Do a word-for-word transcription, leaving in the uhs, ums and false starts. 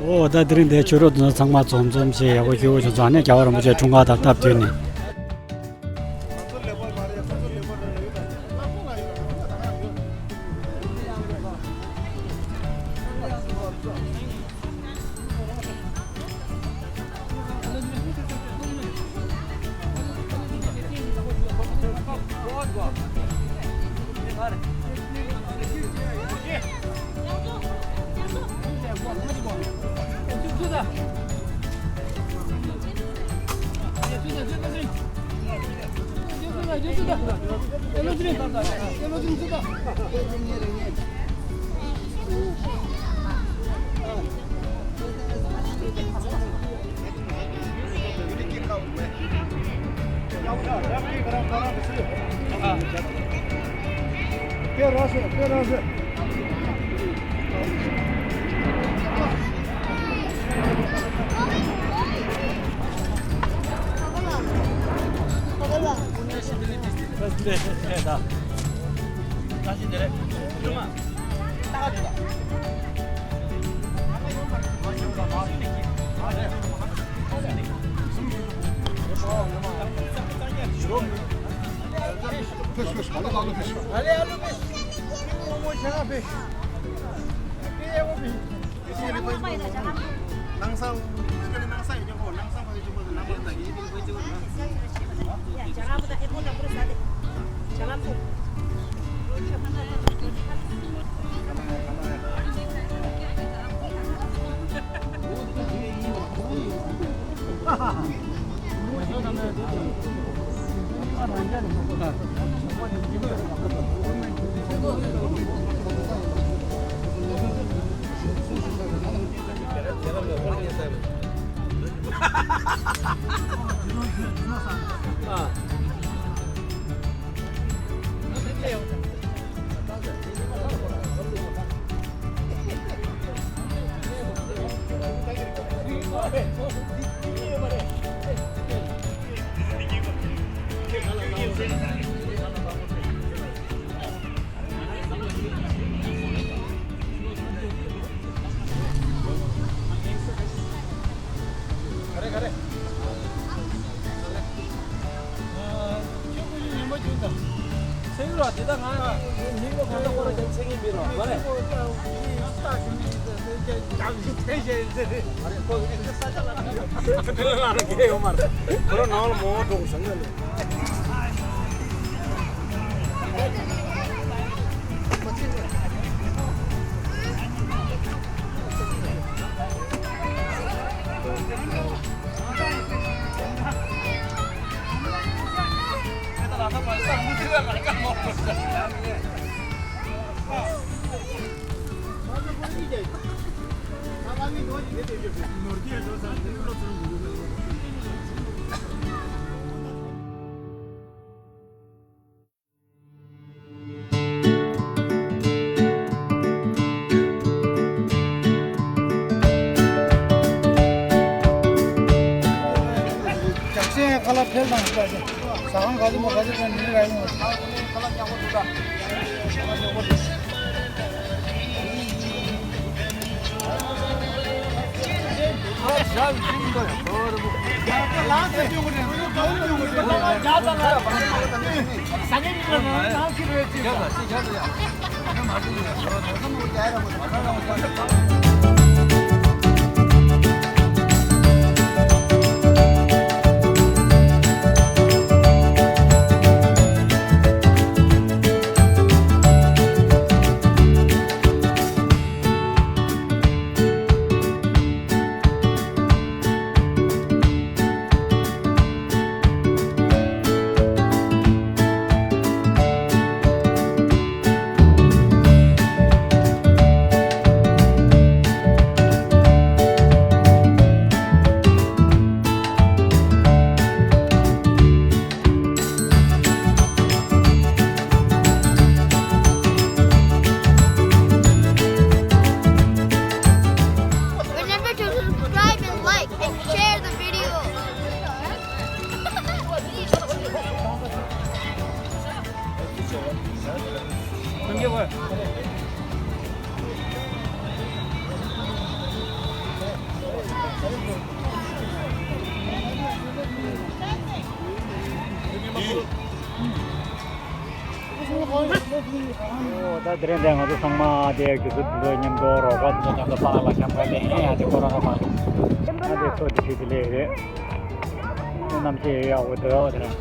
ཨོ་ད་དེ་རིང་འདིར་ཆོས་གྲོགས་དེ་ཚོ་ཚང་མ་འཛོམས་འཛོམས་བྱས་ཡག་པོ་ཞེ་པོ་བྱུང་སོང་། ཨ་ནི་རྒྱལ་བ་རིན་པོ་ཆེའི་འཁྲུངས་སྐར་དང་སྟབས་བསྟུན་ནས། ལ་ཕེབས་དང་ཟ་ཁང་ག་ཚོད་མོ་ག་ཚོད་ཀྱང་མི་རག་ཡོང་། Remember to subscribe and like and share the video. ཨོ་ད་དེ་རིང་འདི་ང་ཚོ་ཚང་མ་དེ་གི་སུ་དེ་ཚོ་མཉམ་དུ་རོགས་པ་དེ་ཚོ་མཉམ་དུ་པཱ་ལགས་ལ་འཆམ་ག་ལེ་ཧེ་ཡ་དེ་ཁོ་རང་རོགས་པ་ང་དེ་ཚོ་དེ་ཤི་དེ་ལེ་རེད། གནམ་གཤིས་ཡག་པོ་འདུག་དེ་རིང་།